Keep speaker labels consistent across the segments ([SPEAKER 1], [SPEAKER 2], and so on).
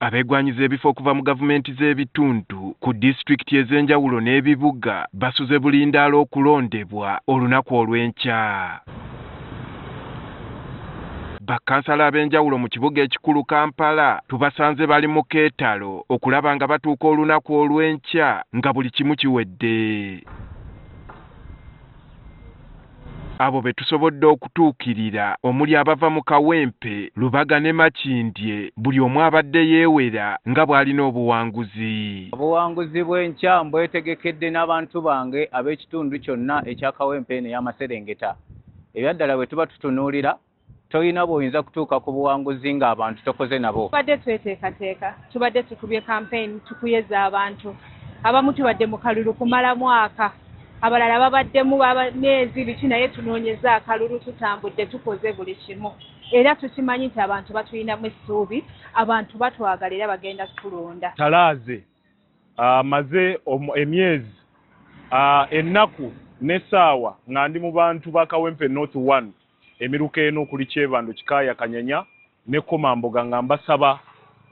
[SPEAKER 1] Abeegwanyiza ebifo okuva mu gavumenti z'ebitundu ku disitulikiti ez'enjawulo n'ebibuga basuze bulindaala okulondebwa olunaku olw'enkya. Bakkansala ab'enjawulo mu kibuga ekikulu Kampala tubasanze bali mu keetalo okulaba nga batuuka olunaku olw'enkya nga buli kimu kiwedde. Abo be tusobodde okutuukirira omuli abava mu Kawempe, Lubaga ne Makindye buli omu abadde yeewera nga bw'alina obuwanguzi.
[SPEAKER 2] Obuwanguzi bw'enkya mbwetegekedde n'abantu bange ab'ekitundu kyonna ekya Kawempe eno ey'amaserengeta. Ebyaddala bwe tuba tutunuulira tolina bw'oyinza kutuuka ku buwanguzi ng'abantu tokoze nabo.
[SPEAKER 3] Tubadde tweteekateeka, tubadde tukubye campaign, tukuyeza abantu. Abamu tubadde mu kalulu kumala mwaka, abalala babaddemu myezi biki, naye tunoonyeza akalulu, tutambudde, tukoze buli kimu. Era tukimanyi nti abantu batulinamu essuubi, abantu batwagala era bagenda kutulonda.
[SPEAKER 4] Talaaze maze emyezi, ennaku n'essaawa nga ndi mu bantu ba Kawempe North 1, emiruka eno okuli Kyebando, Kikaaya, Kanyanya ne Komamboga, nga mbasaba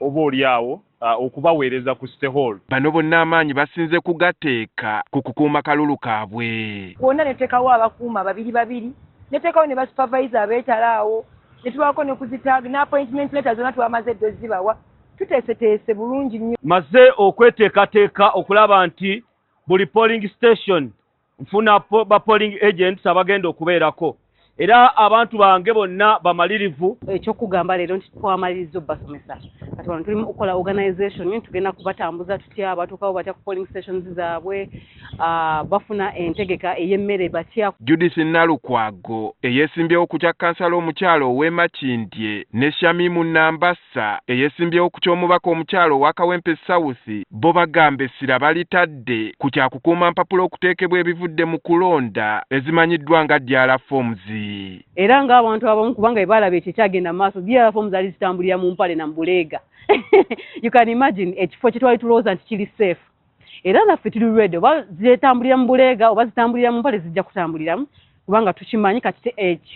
[SPEAKER 4] oba oli awo okubaweereza ku City Hall.
[SPEAKER 1] Bano bonna amaanyi basinze kugateeka ku kukuuma kalulu kaabwe.
[SPEAKER 5] Kwonna ne tuteekawo abakuuma babiri babiri, ne tuteekawo ne basupervisor abeetala awo, ne tubaako ne kuzitag ne appointment letter zonna twamaze dda ozibawa. Tuteeseteese bulungi nnyo.
[SPEAKER 6] Maze okweteekateeka okulaba nti buli polling station nfuna ba polling agents abagenda okubeerako, era abantu bange bonna bamalirivu.
[SPEAKER 7] Ekyokugamba leero nti twamaliriza obbasomesa, kati wano tuli mu kukola organization, tugenda kubatambuza tutya, batuukawo batya ku polling stations zaabwe, bafuna entegeka ey'emmere batya.
[SPEAKER 1] Judith Nalukwago eyeesimbyewo ku kya kkansala omukyala ow'e Makindye ne Shamimu Nambassa eyeesimbyewo ku ky'omubaka omukyala owa Kawempe South bo bagamba essira balitadde ku kya kukuuma mpapula okuteekebwa ebivudde mu kulonda ezimanyiddwa nga DR forms.
[SPEAKER 7] Era ng'abantu abamu, kubanga bwe balaba ekyo ekyagenda mu maaso, DR forms zaali zitambulira mu mpale na mu buleega. You can imagine ekifo kye twali tulowooza nti kiri safe. Era naffe tuli ready, oba zitambulira mu buleega oba zitambulira mu mpale, zijja kutambuliramu, kubanga tukimanyi kati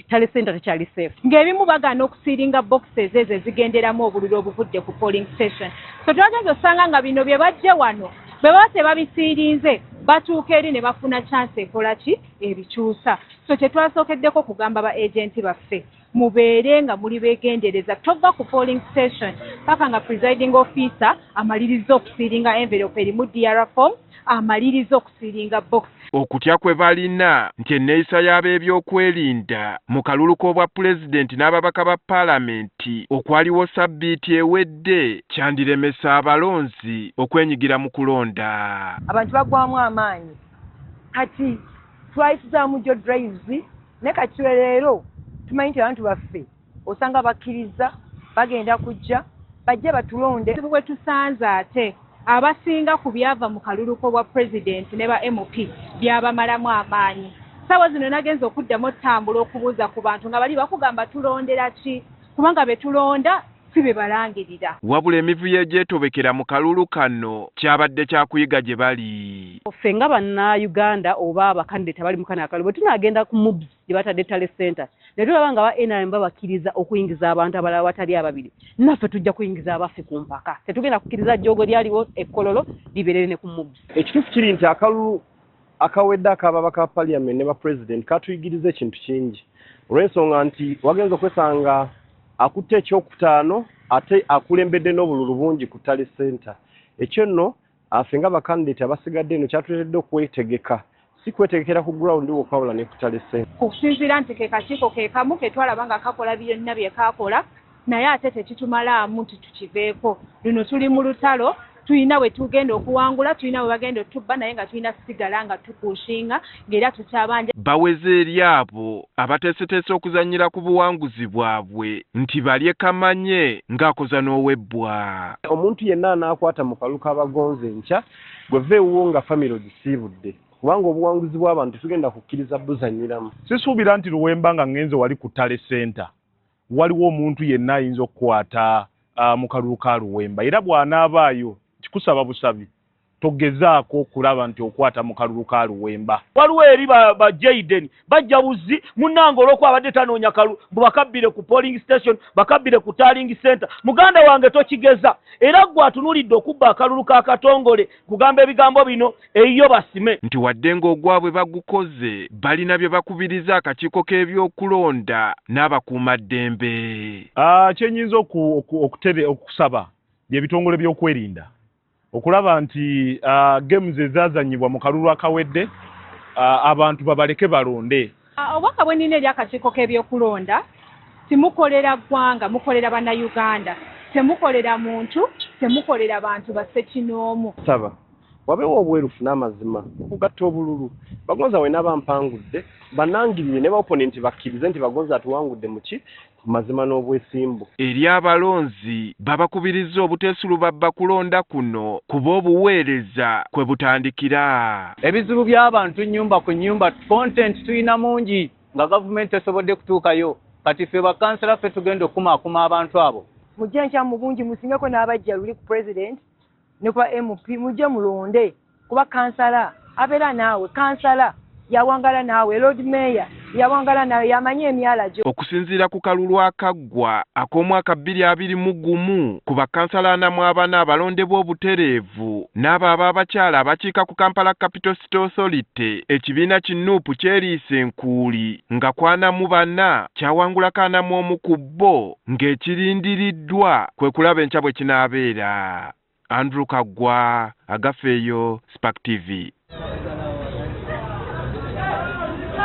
[SPEAKER 7] tally center tekyali safe.
[SPEAKER 3] Ng'ebimu bagaana okusealinga boxes ezo ezigenderamu obululu obuvudde ku polling station, so twagenza osanga nga bino bye bajje wano bwe baba tebabisealinze, batuuka eri ne bafuna chance ekola ki, ebikyusa. So kye twasookeddeko kugamba ba agenti baffe, mubeere nga muli beegendereza, tova ku polling station paka nga presiding officer amaliriza okusealinga envelope erimu DR form, amaliriza okusealinga box.
[SPEAKER 1] Okutya kwe balina nti enneeyisa y'ab'ebyokwerinda mu kalulu k'obwa pulezidenti n'ababaka ba paalamenti okwaliwo sabbiiti ewedde kyandiremesa abalonzi okwenyigira mu kulonda.
[SPEAKER 5] Abantu baggwamu amaanyi. Kati twayisizaamu jo drives, naye kati leero tumanyi nti abantu baffe osanga bakkiriza bagenda kujja, bajje batulonde.
[SPEAKER 3] Bwe tusanze ate abasinga ku byava mu kalulu k'obwa pulezidenti ne ba MP byabamalamu amaanyi. Ssaawa zino nagenza okuddamu otambula okubuuza ku bantu nga bali bakugamba tulondera ki, kubanga be tulonda si be balangirira.
[SPEAKER 1] Wabula emivuyo egyetobekera mu kalulu kano kyabadde kyakuyiga gye bali.
[SPEAKER 7] Ffe nga bannayuganda oba abakandidate abali mu kano akalulu, bwe tunaagenda ku MUBS gye batadde tally center ne tulaba nga ba NRM babakkiriza okuyingiza abantu abalala batali ababiri, naffe tujja kuyingiza abaffe ku mpaka. Tetugenda kukkiriza jjoogo lyaliwo ekkololo libeerere ne ku MUBS.
[SPEAKER 8] Ekituufu kiri nti akalulu akawedde ak'ababaka ba parliament ne ba president katuyigiriza ekintu kingi, olw'ensonga nti wagenza okwesanga akutte ekyokutaano ate akulembedde n'obululu bungi ku tally center. Ekyo nno ffe nga bakandidate abasigadde eno kyatuleetedde okwetegeka, si kwetegekera ku ground wokka, wabula ne ku tally center.
[SPEAKER 3] Kusinziira nti ke kakiiko ke kamu ke twalaba nga kakola byonna bye kaakola, naye ate tekitumalaamu nti tukiveeko. Luno tuli mu lutalo, tulina we tugenda okuwangula, tulina we bagenda otubba, naye nga tulina sigala nga tupushinga ng'era tukyabanja.
[SPEAKER 1] Baweze eri abo abateeseteese okuzannyira ku buwanguzi bwabwe nti balye kamanye ng'akoza n'owebbwa.
[SPEAKER 8] Omuntu yenna anaakwata mu kalulu k'abagonzi enkya, gwe va ewuwo nga famire ogisiibudde, kubanga obuwanguzi bw'abantu tetugenda kukkiriza buzannyiramu.
[SPEAKER 4] Sisuubira nti Luwemba nga ngenze wali ku tally center waliwo omuntu yenna ayinza okukwata mu kalulu ka Luwemba, era bw'anaabaayo kikusaba busabi. Togezaako okulaba nti okwata mu kalulu ka Luwemba.
[SPEAKER 6] Waliwo eri ba Jayden bajja buzzi munnange olw'okuba abadde tanoonya kalulu mbu bakabbire ku polling station, bakabbire ku tallying center. Muganda wange tokigeza, era ggwe atunuulidde okubba akalulu ka Katongole kugamba ebigambo bino eyiyo basime.
[SPEAKER 1] Nti wadde ng'ogwabwe bagukoze, balina bye bakubiriza akakiiko k'ebyokulonda n'abakuumaddembe.
[SPEAKER 4] Kye nnyinza okusaba bye bitongole by'okwerinda okulaba nti games ezaazannyibwa mu kalulu akawedde, abantu babaleke balonde.
[SPEAKER 3] Obubaka bwe nnina eri akakiiko k'ebyokulonda, timukolera ggwanga, mukolera Bannayuganda, temukolera muntu, temukolera bantu bassekinoomu.
[SPEAKER 8] Saba wabeewo obwerufu n'amazima okugatta obululu. Bagonza we naba mpangudde banangirire ne ba opponent bakkirize nti Bagonza atuwangudde mu ki mazima n'obwesimbu.
[SPEAKER 1] Eri abalonzi babakubirizza obuteesulubabba kulonda kuno kuba obuweereza kwe butandikira.
[SPEAKER 2] Ebizibu by'abantu nnyumba ku nnyumba, content tulina mungi nga gavumenti tesobodde kutuukayo. Kati ffe bakansala ffe tugenda okukumaakuma abantu abo.
[SPEAKER 5] Mujje nkya mu bungi, musingeko n'abajja luli ku president ne kuba MP, mujje mulonde kuba kansala abeera naawe, kansala yawangala naawe, Lord Mayor yawangala naawe, yamanyi emyala gyo.
[SPEAKER 1] Okusinziira ku kalulu akaggwa ak'omwaka 2021 ku bakansala 44 abalondebwa obutereevu n'abo ab'abakyala abakiika ku Kampala Capital City Authority, ekibiina ki NUP kyeriisa enkuuli nga 44 kyawangulako 41 ku bo, ng'ekirindiriddwa kwe kulaba enkya bwe kinaabeera. Andrew Kaggwa, Agafeeyo, Spark TV.